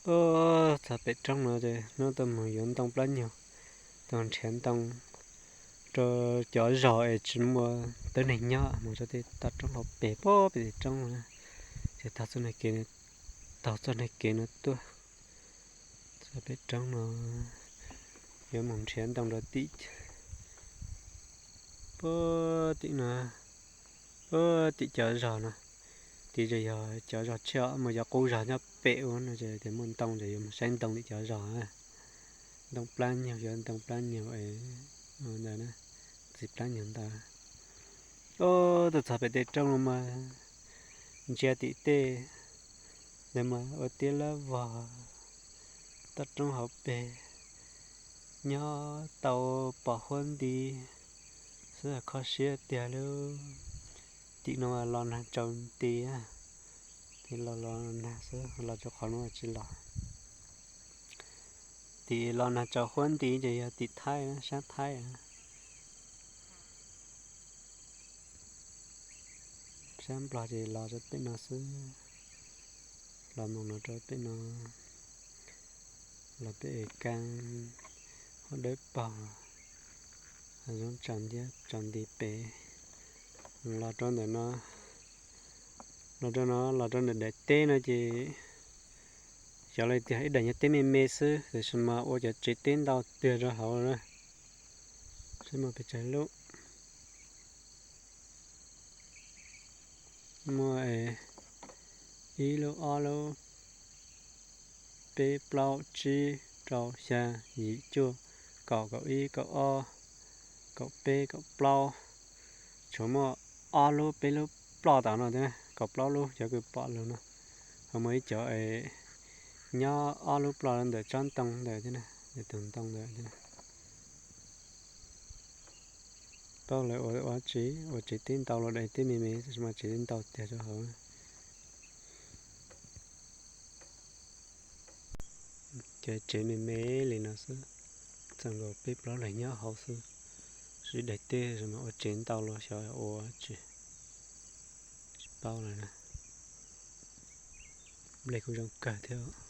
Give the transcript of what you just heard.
Ub, txog pem roob no ces hnub tuaj mus yuav ntoo plab nyuag, tuaj nrhiav ntoo rau cov zos es tsis muaj tib neeg nyob, mus rau tej toj roob hauv pes puag pem tim roob na. Ces taug txoj niag kev, taug txoj niag kev no tuaj txog pem roob no, yuav mus nrhiav ntoo rau tim, puag tim no, puag tim cov zos no. Tim ces yog cov zos tshiab, mus cov qub zos nyob pem ub no ces tias muaj ntoo ces yuav mus saib ntoo tim cov zos. Ntoo plab nyuag, yuav ntoo plab nyuag ntawd, txiv plab nyuag ntawd. Ub, tuaj txog pem tej roob no mas ntsia tim tej ntawd mas ua tiab lab vog, toj roob hauv pes, nyob tau pom huab nti xwb, kho siab tiag li. Tim no los nag tsaus nti, tim los los nag xwb, los rau qhov no tsis los. Tim los nag tsaus huab nti ces yog tim Thaib, sab Thaib. Sab Nplog ces los rau pem no xwb, los mus no rau pem no, los pem es kab huab dawb paug, zoo tsaus nti pem, los rau ntawm no, los rau no, los rau ntawm daim teb no ces xyov li tiag, ib daim nyuag teb me me xwb tiam sis mas ua cov tsev teb ntau tiag rau hauv na. Saib muaj pes tsawg lub, muaj ib lub, ob lub, peb plaub tsib rau xya yim cuaj kaum kaum ib kaum ob kaum peb kaum plaub, tshuav muaj ob lub peb lub ploj tom no thiab, kaum plaub lub cov kws pom lug no. Ho muaj ib cov es nyob ob lub ploj ntawm tsob ntoo ntawd thiab, ntawm tus ntoo ntawd thiab. Paub lawv ua ua tsev, ua tsev teb ntau los daim teb me me, tab sis mas tsev teb ntau tiag rau hauv. Cov tsev me me li no xwb, txawm nkaus peb plaub leeg nyob hauv xwb, tab sis daim teb mas ua tsev ntau los xyov ua tsis, tsis paub lawm na. Nplej kuj zoo kawg thiab.